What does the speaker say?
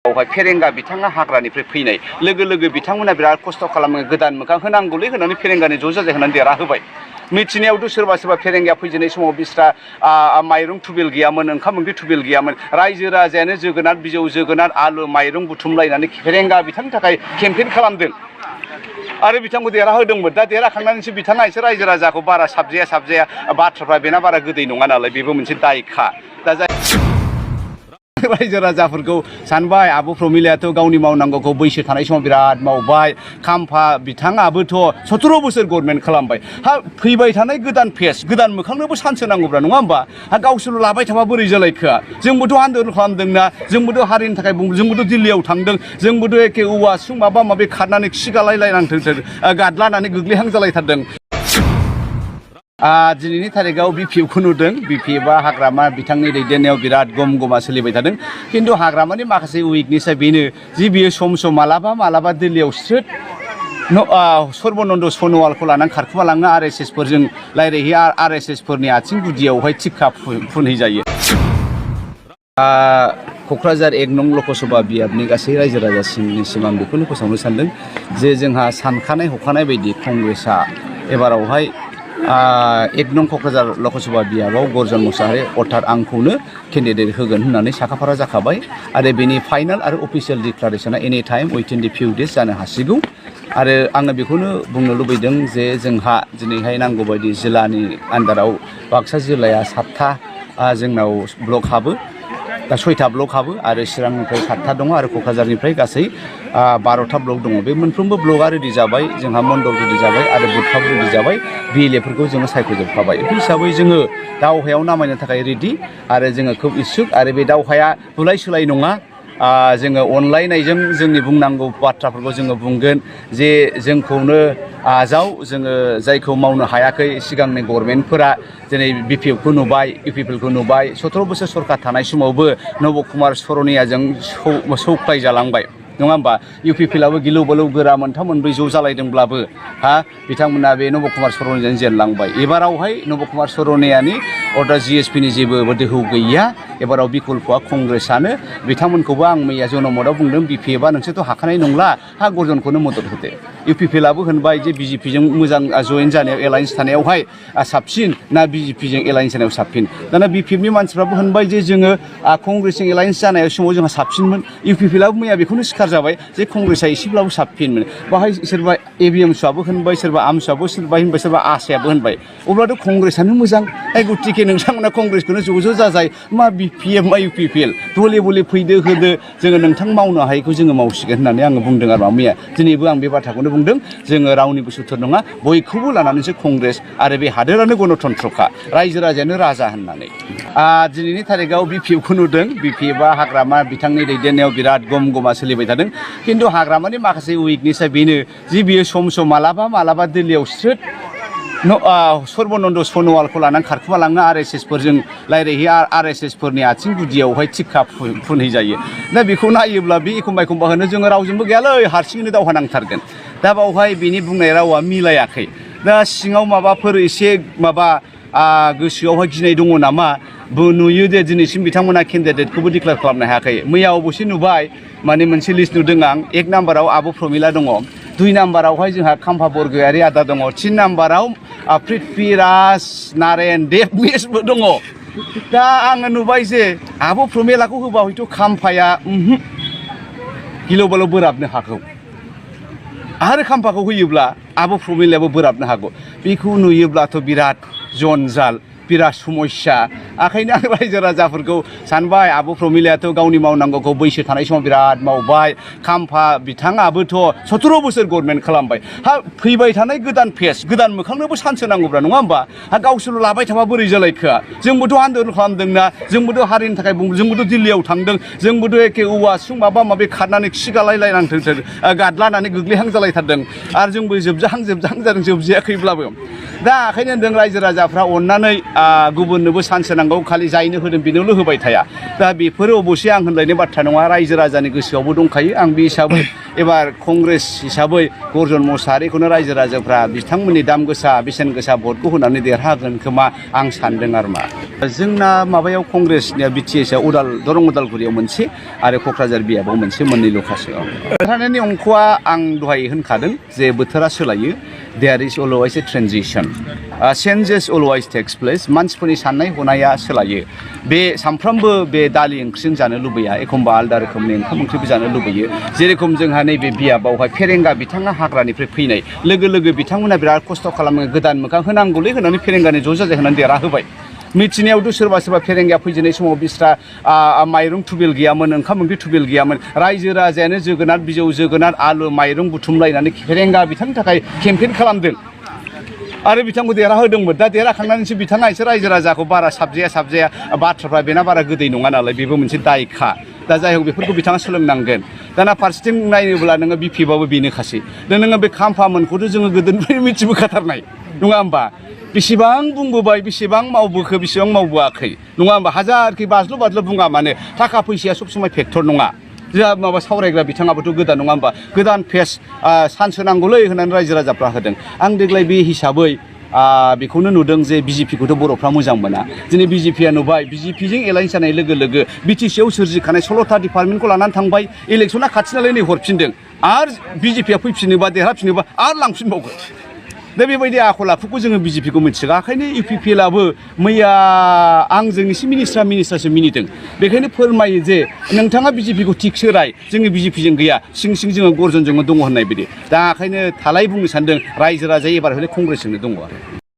बेवहाय फेरेंगा बिथाङा हाग्रानिफ्राय फैनाय लोगो लोगो बिथांमोना बिराद खस्थ' खालामो गोदान मोखां होनांगौलै होनानै फेरेंगानि ज' जाजाय होनानै देरहाहोबाय मिथिनायावथ' सोरबा सोरबा फेरेंगाया फैजेननाय समाव बिस्रा माइरं थुबिल गैयामोन ओंखाम ओंख्रि थुबिल गैयामोन रायजो राजायानो जोगोनार बिजौ जोगोनार आलु माइरं बुथुमलायनानै फेरेंगा बिथांनि थाखाय केम्पेइन खालामदों आरो बिथांखौ देरहाहोदोंमोन दा देरहाखांनानैसो बिथाङा एसे रायजो राजाखौ बारा साबजाया बाथ्राफ्रा बेना बारा गोदै नङा नालाय बेबो मोनसे दायखा दा जाय रायजो राजाफोरखौ सानबाय आब' प्रमिलायाथ' गावनि मावनांगौखौ बैसो थानाय समाव बिराद मावबाय खाम्फा बिथाङाबोथ' 17 बोसोर गभर्नमेन्ट खालामबाय हा फैबाय थानाय गोदान फेस गोदान मोखांनोबो सान्स होनांगौब्रा नङा होमबा हा गावसोरल' लाबाय थाबा बोरै जालायखो जोंबोथ' आन्दलन खालामदोंना जोंबोथ' हारिनि थाखाय जोंबोथ' दिल्लीयाव थांदों जोंबोथ' एखे औवासुं माबा माबि खारनानै खि गालायलायनांथों गादलानानै गोग्लैहां जालायथारदों दिनैनि थारिखआव बिपिएफखौ नुदों बिपिएफआ हाग्रामा बिथांनि दैदेननायाव बिराद गम गमा सोलिबाय थादों खिन्थु हाग्रामानि माखासे उइकनेसा बेनो जि बियो सम सम मालाबा दिल्लीयाव स्रोद सर्बनन्द सन'वालखौ लानानै खारखुमालाङो आरएसएसफोरजों रायज्लायहैयो आरएसएसफोरनि आथिं गुदियावहाय थिखा फुनहैजायो क'क्राझार 1 नं लकसभा बियाबनि गासै रायजो राजासिम आं बेखौनो फोसावनो सानदों जे जोंहा सानखानाय हखानाय बायदि कंग्रेसआ एबारावहाय 1 नं क'क्राझार लकसभा बियाबाव गर्जन मुसाहारि अर्थात आंखौनो केन्डिडेट होगोन होननानै साखाफारा जाखाबाय आरो बेनि फाइनाल आरो अफिसियेल डिक्लारेसना एनि टाइम उइथिन दि फिउ डेज जानो हासिगौ आरो आङो बेखौनो बुंनो लुबैदों जे जोंहा दिनैहाय नांगौबायदि जिल्लानि आन्दाराव बाक्सा जिल्लाया 7था जोंनाव ब्लक हाबो दा 6था ब्लक हाबो आरो चिरांनिफ्राय 7था दङ आरो क'क्राझारनिफ्राय गासै 12था ब्लक दङ बे मोनफ्रोमबो ब्लकआ रेडि जाबाय जोंहा मण्डल रेडि जाबाय आरो बुथफ्राबो रेडि जाबाय बिएलएफोरखौ जोङो सायख'जोबखाबाय बे हिसाबै जोङो दावहायाव नामायनो थाखाय रेडि आरो जोङो खोब इस्सुक आरो बे दावहाया बुलाय सोलाय नङा जोङो अनलायनायजों जोंनि बुंनांगौ बाथ्राफोरखौ जोङो बुंगोन जे जोंखौनो आजाव जोङो जायखौ मावनो हायाखै सिगांनि गभर्नमेन्टफोरा दिनै बिपिएफखौ नुबाय इउपिपिएलखौ नुबाय 17 बोसोर सरकार थानाय समावबो नब कुमार सरनियाजों सौख्लाय जालांबाय नङा होमबा इउपिपिएलआबो गिलु बालु गोरा मोनथाम मोनब्रै ज' जालायदोंब्लाबो बिथांमोना बे नब कुमार सरनियाजों जेनलांबाय एबारावहाय नब कुमार सरनियानि अर्दार जिएसपिनि जेबो दोहौ गैया एबाराव बिकल्पआ कंग्रेसआनो बिथांमोनखौबो आं मैया जनमतआव बुंदों बिपिएफआ नोंसोरथ' हाखानाय नंला गर्जनखौनो मदद होदो इउपिपिएलआबो होनबाय जे बिजेपिजों मोजां जयेन जानायाव एलायन्स थानायावहाय साबसिन ना बिजेपिजों एलायन्स जानायाव साबसिन दाना बिपिएफनि मानसिफ्राबो होनबाय जे जोङो कंग्रेसजों एलायन्स जानाय समाव जोंहा साबसिनमोन इउपिपिएलआबो मैया बेखौनो सिखार जाबाय जे कंग्रेसआ एसेब्लाबो साबसिनमोन बाहाय सोरबा एभिएमसुआबो होनबाय सोरबा आमसुआबो होनबाय सोरबा आसायाबो होनबाय अब्लाथ' कंग्रेसआनो मोजां गतिके नोंथांमोना कंग्रेसखौनो ज' जाजाय मा बिपिएफ मा इउपिपिएल बले बले फैदो होदो जोङो नोंथां मावनो हायैखौ जोङो मावसिगोन होननानै आङो बुंदों आरो मैया दिनैबो आं बे बाथ्राखौनो बुंदों जोङो रावनिबो सुथुर नङा बयखौबो लानानैसो कंग्रेस आरो बे हादोरानो गणतन्त्रखा रायजो राजायानो राजा होननानै दिनैनि थारिखआव बिपिएफखौ नुदों बिपिएफआ हाग्रामा बिथांनि दैदेननायाव बिराद गम गमा सोलिबाय थादों खिन्थु हाग्रामानि माखासे उइकनेसा बेनो जि बियो सम सम मालाबा दिल्लीयाव स्रोद सर्बनन्द सन'वालखौ लानानै खारखुमालाङो आरएसएसफोरजों रायज्लायहैयो आरएसएसफोरनि आथिं गुदियावहाय थिखा फुनहैजायो दा बेखौ नायोब्ला बे एखमबा होनो जोङो रावजोंबो गैयालै हारसिङैनो दावहा नांथारगोन दा बावहाय बिनि बुंनाय रावा मिलायाखै दा सिङाव माबाफोर एसे गोसोआवहाय गिनाय दङ नामा नुयो दे दिनैसिम बिथांमोना केन्डिडेटखौबो डिक्लेयार खालामनो हायाखै मैया अबसे नुबाय माने मोनसे लिस्ट नुदों आं 1 नाम्बाराव आब' प्रमिला दङ 2 नाम्बारावहाय जोंहा खाम्फा बरगयारि आदा दङ 3 नाम्बाराव पृथ्वीराज नारायण देबनिसबो दङ दा आङो नुबाय जे आब' प्रमिलाखौ होबा हयथ' खाम्फाया गिलु बालु बोराबनो हागौ आरो खाम्फाखौ होयोब्ला आब' प्रमिलायाबो बोराबनो हागौ बेखौ नुयोब्लाथ' बिराद जन्जाल बिराद समस्या ओंखायनो आं रायजो राजाफोरखौ सानबाय आब' प्रमिलायाथ' गावनि मावनांगौखौ बैसो थानाय समाव बिराद मावबाय खाम्फा बिथाङाबोथ' 17 बोसोर गभर्नमेन्ट खालामबाय फैबाय थानाय गोदान फेस गोदान मोखांनोबो सान्स होनांगौब्रा नङा होमबा गावसोरल' लाबाय थाबा बोरै जालायखो जोंबोथ' आन्दलन खालामदोंना जोंबोथ' हारिनि थाखाय जोंबोथ' दिल्लीयाव थांदों जोंबोथ' एखे औवासुं माबा माबि खारनानै खि गालायलायनांथों गादलानानै गोग्लैहां जालायथारदों आरो जोंबो जोबजाहां जादों जोबजायाखैब्लाबो दा ओंखायनो होनदों रायजो राजाफ्रा अननानै गुबुननोबो चान्स होनांगौ खालि जायनो होदों बेनोल' होबाय थाया दा बेफोरो अबसे आं होनलायनाय बाथ्रा नङा रायजो राजानि गोसोआवबो दंखायो आं बे हिसाबै एबार कंग्रेस हिसाबै गर्जन मोसाहारिखौनो रायजो राजाफ्रा बिथांमोननि दाम गोसा बेसेन गोसा भटखौ होनानै देरहागोन खोमा आं सानदों आरो मा जोंना माबायाव कंग्रेसनिया बिटिएसआव दरं उदालगुरियाव मोनसे आरो क'क्राझार बियाबाव मोनसे मोननैल' खासो देरहानायनि अंखआ आं दहाय होनखादों जे बोथोरा सोलायो there is always a transition changes always takes place मानसिफोरनि साननाय हनाया सोलायो बे सानफ्रामबो बे दालि ओंख्रिजों जानो लुबैया एखमबा आलदा रोखोमनि ओंखाम ओंख्रिबो जानो लुबैयो जेरेखम जोंहा नैबे बियाबावहाय फेरेंगा बिथाङा हाग्रानिफ्राय फैनाय लोगो लोगो बिथांमोना बिराद खस्थ' खालामो गोदान मोखां होनांगौलै होनानै फेरेंगानि ज' जाजाय होनानै देरहाहोबाय मिथिनायावथ' सोरबा फेरेंगाया फैजेननाय समाव बिस्रा माइरं थुबिल गैयामोन ओंखाम ओंख्रि थुबिल गैयामोन रायजो राजायानो जोगोनार बिजौ जोगोनार आलु माइरं बुथुमलायनानै फेरेंगा बिथांनि थाखाय केम्पेइन खालामदों आरो बिथांखौ देरहाहोदोंमोन दा देरहाखांनानैसो बिथाङा एसे रायजो राजाखौ बारा साबजाया बाथ्राफ्रा बेना बारा गोदै नङा नालाय बेबो मोनसे दायखा दा जाय हक बेफोरखौ बिथाङा सोलोंनांगोन दाना फारसेथिं नायोब्ला नोङो बिपिबाबो बेनोखासै दा नोङो बे खाम्फामोनखौथ' जोङो गोदोनिफ्रायनो मिथिबोखाथारनाय नङा होमबा बेसेबां बुंबोबाय बेसेबां मावबोखो बेसेबां मावबोआखै नङा होमबा हाजारखि बाज्ल' बुङा मानो थाखा फैसाया सब समाय फेक्टर नङा जोंहा माबा सावरायग्रा बिथाङाबोथ' गोदान नङा होमबा गोदान फेस चान्स होनांगौलै होननानै रायजो राजाफ्रा होदों आं देग्लाय बे हिसाबै बेखौनो नुदों जे बिजेपिखौथ' बर'फ्रा मोजां मोना दिनै बिजेपिया नुबाय बिजेपिजों एलायन्स जानाय लोगो लोगो बिटिसिआव सोरजिखानाय 16था डिपार्टमेन्टखौ लानानै थांबाय इलेक्सना खाथि नालाय नै हरफिनदों आरो बिजेपिया फैफिनोबा देरहाफिनोबा आरो लांफिनबावगोन दा बेबायदि आखल आखुखौ जोङो बिजेपिखौ मिथिगा ओंखायनो इउपिपिएलआबो मैया आंजों एसे मिनिस्टारसो मिनिदों बेखायनो फोरमायो जे नोंथाङा बिजेपिखौ थिगसो राय जोङो बिजेपिजों गैया सिं जोङो गर्जनजोंनो दङ होननाय बायदि दा ओंखायनो थालाय बुंनो सानदों रायजो राजाया एबार हले कंग्रेसजोंनो दङ आरो